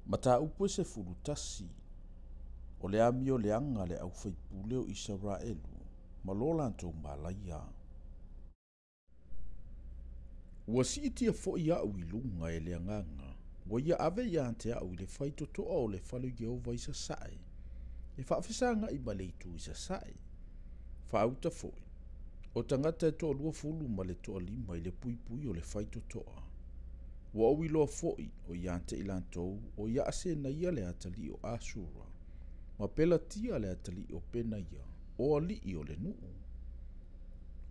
Mataupu e 11, o le amioleaga a le aufaipule o Isaraelu ma lo latou malaia. Ua siitia foi au i luga e le Agaga, ua ia ave ia te au i le faitotoa o le fale o Ieova i sasae, e faafesagai ma le itu i sasae. Faauta foi, o tagata e 25 ma le 25 i le puipui o le faitotoa. Ua ou iloa foi o ia te i latou o ia Asenaia le atalii o Asura, ma Pelatia le atalii o Penaia, o alii o le nuu.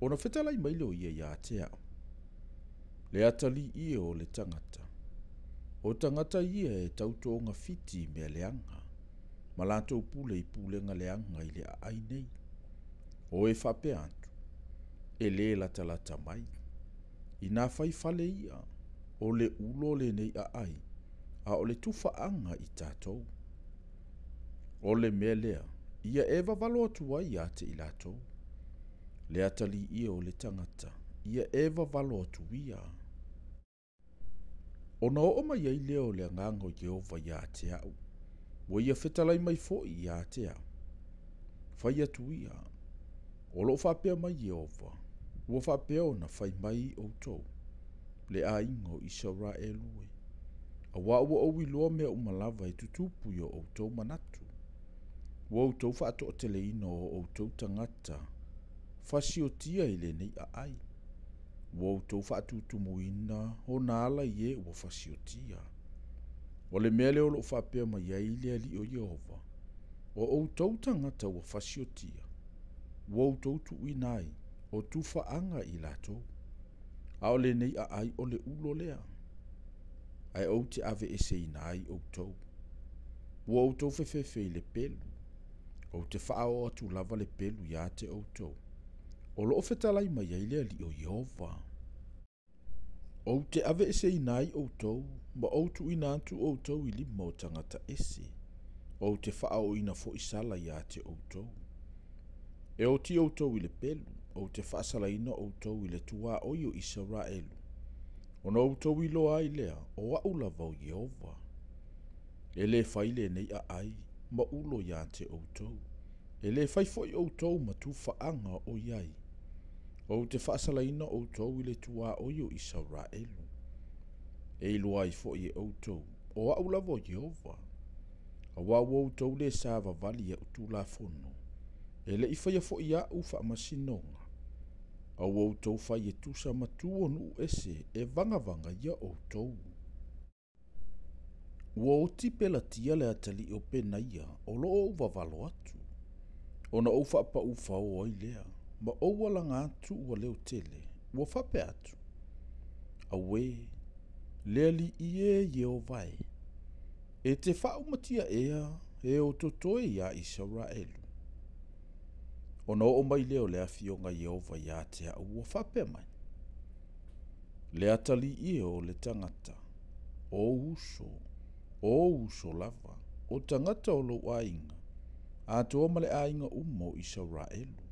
Ona fetalai mai lea o ia ia te au, le atalii ia o le tagata. O tagata ia e tautoga fiti i mea leaga, ma latou pule i pulega leaga i le aai nei. O e faapea atu, e lē latalata mai. Inā fai fale ia, o le ulo lenei aai, a o le tufaaga i tatou. O le mea lea, ia e vavalo atu ai ia te i latou. Le atalii ia o le tagata, ia e vavalo atu ia. Ona oo mai ai lea o le Agaga o Ieova ia te au, ua ia fetalai mai foi ia te au. Fai atu ia, o loo faapea mai Ieova, ua faapea ona fai mai outou, le aiga o Isaraelu e. Auā ua ou iloa mea uma lava e tutupu i o outou manatu. Ua outou faatoateleina o outou tagata, fasiotia i lenei aai. Ua outou faatutumuina o na ala i e ua fasiotia. O le mea lea o loo faapea mai ai le Alii o Ieova, o outou tagata ua fasiotia, ua outou tuuina ai, o tufaaga i latou. A o lenei aai o le ulo lea, ae ou te aveeseina ai outou. Ua outou fefefe i le pelu, ou te faaoo atu lava le pelu ia te outou. O loo fetalai mai ai le Alii o Ieova. Ou te aveeseina ai outou, ma ou tuuina atu outou i lima o tagata ese. Ou te faaooina foi sala ia te outou. E oti outou i le pelu, ou te faasalaina outou i le tuaoi o Isaraelu. Ona outou iloa ai lea, o au lava o Ieova. E lē fai lenei aai, ma ulo ia te outou. E lē fai foi outou ma tufaaga o i ai. Ou te faasalaina outou i le tuaoi o Isaraelu. E iloa ai foi e outou, o au lava o Ieova. Auā ua outou lē savavali iaʻu tulafono. E le'i faia foi aʻu faamasinoga. A ua outou fai e tusa ma tu o nuu ese e vagavaga ia outou. Ua oti Pelatia le atalii o Penaia o loo ou vavalo atu. Ona ou faapaū fao ai lea, ma ou alaga atu ua leotele, ua faapea atu. Auē, le Alii e Ieova e, e te faaumatia ea e o totoe iā Isaraelu. Ona oo mai lea o le afioga Ieova ia te au ua faapea mai. Le atalii e o le tagata, o ou uso, o ou uso lava, o tagata o lou aiga, atoa ma le aiga uma o Isaraelu.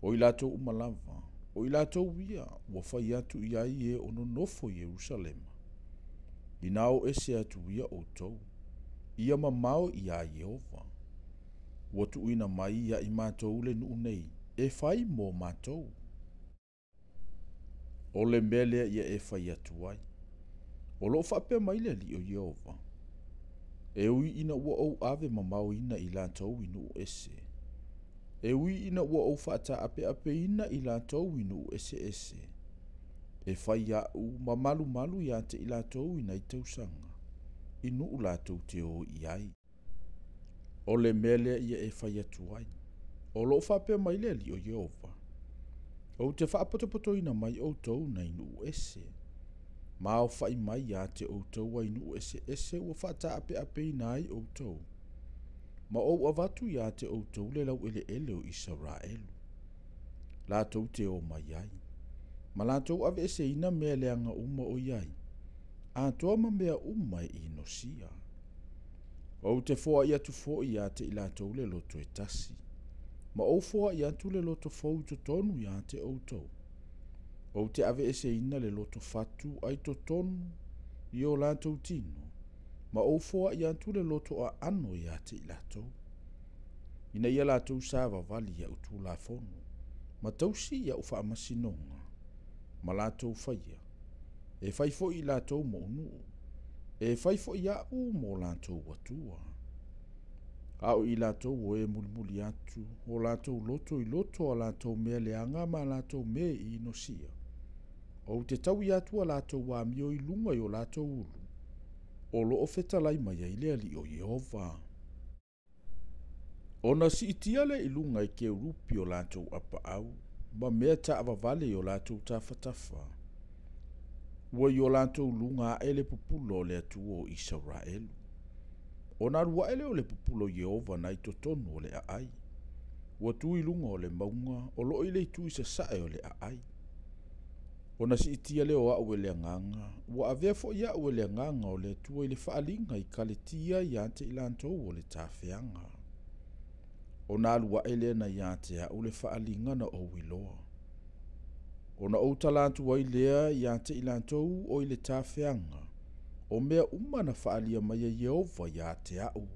O i latou uma lava, o i latou ia, ua fai atu i ai e o nonofo i Ierusalema. Inā o ese atu ia outou, ia mamao iā Ieova. Ua tuuina mai ia i matou le nuu nei, e fai mo matou. O le mea lea ia e fai atu ai. O loo faapea mai le Alii o Ieova. E ui ina ua ou ave mamaoina i latou i nuu ese. E ui ina ua ou faataapeapeina i latou i nuu eseese. E fai aʻu ma malumalu ia te i latou i nai tausaga, i nuu latou te o i ai. O le mea lea ia e fai atu ai. O loo faapea mai le Alii o Ieova. Ou te faapotopotoina mai outou nai nuu ese. Ma aofa'i mai ia te outou ai nuu eseese ua faataapeapeina ai outou. Ma ou avatu ia te outou le laueleele o Isaraelu. Latou te o mai ai. Ma latou aveeseina mea leaga uma o i ai. Atoa ma mea uma e inosia. Ou te foai atu foi ia te i latou le loto e tasi. Ma ou foai atu le loto fou i totonu ia te outou. Ou te aveeseina le loto fatu ai totonu i o latou tino. Ma ou foai atu le loto aano ia te i latou, ina ia latou savavali i au tulafono, ma tausi i au faamasinoga, ma latou faia, e fai foi i latou mou nuu, e fai foi au mo latou Atua. A o i latou o e mulimuli atu o latou loto i loto a latou mea leaga ma latou mea i inosia, ou te taui atu a latou amio i luga i o latou ulu, o loo fetalai mai ai le Alii o Ieova. Ona siitia lea i luga i kerupi o latou apaau, ma mea taavavale i o latou tafatafa, ua i o latou luga ae le pupula o le Atua o Isaraelu. Ona alu ae lea o le pupula o Ieova na i totonu o le aai, ua tu i luga o le mauga o loo i le itu i sasae o le aai. Ona siitia lea o au e le Agaga, ua avea foi au e le Agaga o le Atua i le faaliga i Kaletia ia te i latou o le tafeaga. Ona alu ae lea na ia te au le faaliga na ou iloa. Ona ou tala atu ai lea ia te i latou o i le tafeaga, o mea uma na faaalia mai e Ieova ia te au.